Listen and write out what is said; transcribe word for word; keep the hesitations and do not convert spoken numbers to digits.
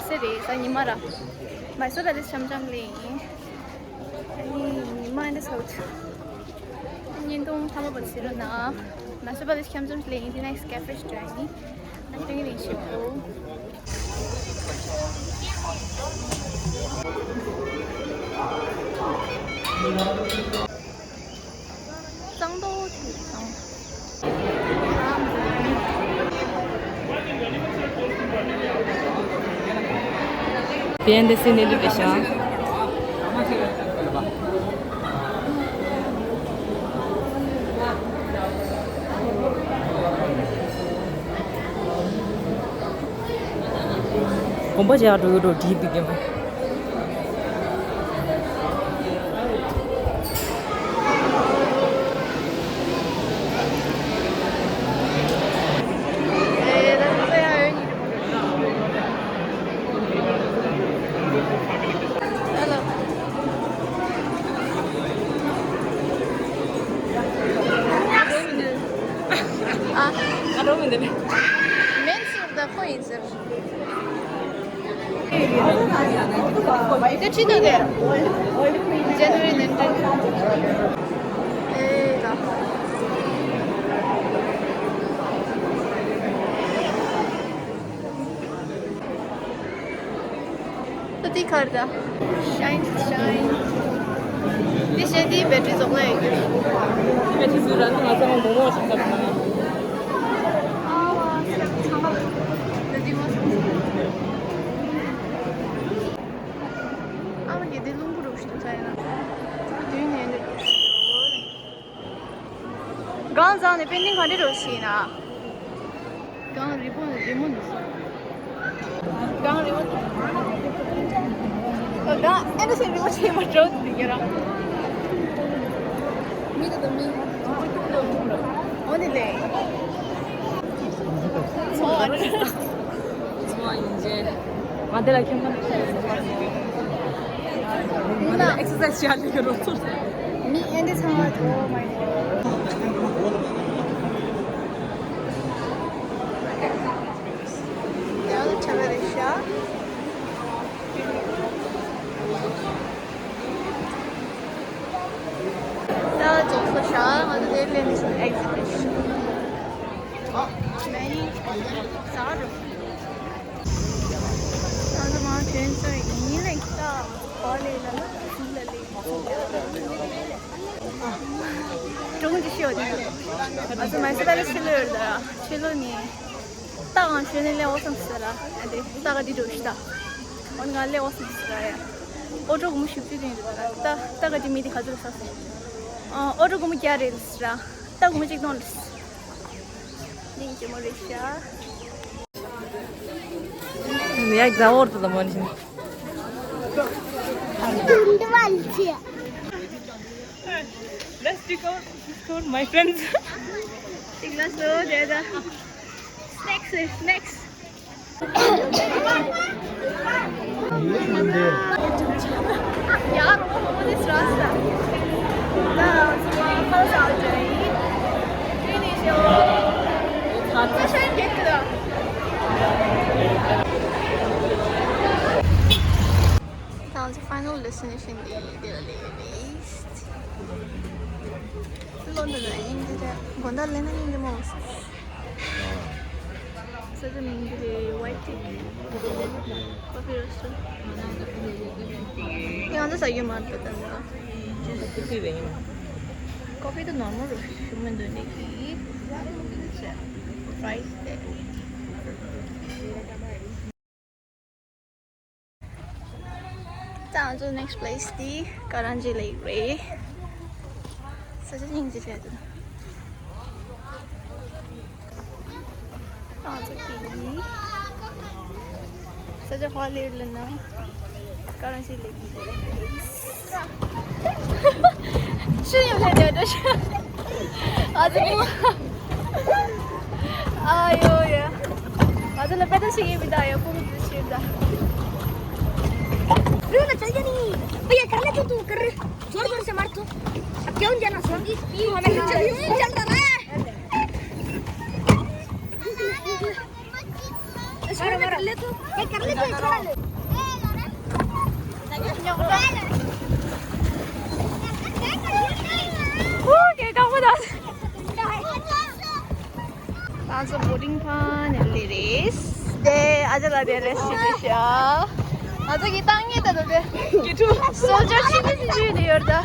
སེ་རེད་ས་ཉི་མ་ར། མ་སོ་ད་རེས་འཆམ་འཆམ་ལེན་ཡིན། ཨ་ནི་ཉི་མ་འདི་ཚོ། བརྙན་ཐུང་ཐ་མ་པ་ཟེར་རོ་ན། མ་སོ་པ་འདི་འཆམ་འཆམ་ལེན་ཡིན། དེ་ནེགསི་ཀེ་ཧྥེ་ཞིག་འགྲོ་ཡིན། ཨ་ནི་ལེན་ཞིག་གོ། གཙང་ཏོག་ཅིག་དང་། དེ་འདི་སི་ནི་ལུ་པེ་ཤ། གོམ་པ་བྱས་འགྲོ་གི་འགྲོ་བྲིས་འདུག་ཀྱང་། ཨ། ཨ་རོ་མི་འདུག་མེན་སུར་ད་ཁོ་ཡིན་ཟེར། དེ་ཅི་འདུག་དེ། ཇེ་ནུ་རིན་ཨེན་ཌི། ཨེ་ད། ད་དེ་གར་ད། ཤའིན་ཤའིན། དེ་བྱས་དེའི་བེ་ཊི་རི་རྫོགས་ན་ཡོད་རྒྱུ། བེ་ཊི་རི་ཟུར་ར་ན་ང་ཚང་མ་མོག་མོག་ཞིག་ཟ་དགོས་ན། ཨ་བ་ཚང་མ་ད་དེ་མ་སོང་། ཨ་མ་གི་དེ་རླུང་བུ་རུ་ཞིག་ཏུ་ཚ་ཡིན་ན། དུས་ནས་འདི། གང་བཟང་ནས་པེན་ཊིང་ག་འདྲ་རོ་ཞིག་ཡིན་ན། གང་རི་བོ་རི་མོ་འདི་སོང་། གང་རི་བོ་འདི། གང་ཨེ་འདྲ་སེ་རི་བོ་ཆེ་མ་འགྲོ་འདི་ག་ར། མི་དེ་དང་མི། འོ་ནི་ལེ། ཚོ་ཨ་ནི། ཚོ་ཨ་ཡིན་ཅེ། ང་དེ་ལ་ཁྱོད་ཁ་ནས་ང་ལ་ཨེག་སར་སའི་ཛི་བྱ་ལས་རོགས་ཚོར། མི་ཨེ་འདྲ་ཚང་བ་དོ། མའི་གོ། ཡང་ཆ་ག་རེ་ཤ། ད་རྫོགས་སོ་ཤ། ང་ཚོ་དེ་ལེན་ནས་ཨེག་སིཊ་རེད། མ་ཡིན། ཟ་རུ། ང་ཚོ་མར་ཐོན་ཚར་ཡིན་ལེ། ད་ག་ལེ་ལ་ལ་ཟིག་ལ་ལེ། གྲོང་ཅི་ཤོད་དེ། ང་ཚོ་མ་སི་ད་ལེ་ཕྱི་ལོགས་ཡོད་ད། ཕྱི་ལོགས་ནས། ད་གང་ཞོན་ནས་ལས་འོ་སམ་ཟེར་ར། ཨ་དེ་ད་ག་དེ་འགྲོ་ཤི་ད། འོ་ང་ལས་འོ་སམ་ཟེར་ར་ཡ། ཨོ་ཊོ་སྒོར་མོ་བཞི་བཅུ་དེ་འགྲོ་ད། ད་ད་ག་དེ་མི་དེ་ག་ཚོད་ཟ་སོང་། ཨོ་ཊོ་སྒོར་མོ་བརྒྱ་རེད་ཟེར་ར། ད་སྒོར་མོ་གཅིག་སྟོང་རེད། སྙིང་རྗེ་མོ་རེད་ཤག་ཡ་ཛ་འོར་དུ་དམོན་ཞིང་། Let's take out, discover my friends. Take glass lo, dada. Snacks, eh, snacks. यार, वो, वो दिस रास्ता। ना, उसको खा जाओ जाए। ये नहीं जो। अच्छा, ये तो। Now the final destination, the, the list. London, India, Gonda, Lena, India, most. Such a mean, the white tea. Coffee roaster. Yeah, that's a human, but then. Coffee, the normal, human, the price there. ད་ང་ཚོ་next place དེ་ཀ་རན་ཇི་ལེག་རེད། ས་ཆ་སྙིང་རྗེ་བྱས་འདུག་ད་ང་ཚོ་དེ་ས་ཆ་ཧ་ལས་ལ་ན་ཀ་རན་ཇི་ལེག་རེད། ཤི་ཡོད་ལས་དེ་འདྲ་ཤི། ཨ་ཙི་པོ། ཨ་ཡོ་ཡ། ང་ཚོ་ལ་དཔེ་ད་ཤི་གི་མི་ད་ཡ། ཕུ་གུ་ཚོ་ཤི་ད། रुक ना, चल जा नहीं। भैया, कर ले तू, तू कर। जोर जोर से मार तू। अब क्यों जाना सर? तू हमें चल, चल रहा है। कर ले तू, ये कर ले तू, इधर आ ले। ऊ, के का पो दा। आज बोर्डिङ फाइनल्ली रेस। दे, आज ला दे रेस सिटिस या। आज की तांगे त दे। सोल्जर सिटिस दे योर दा।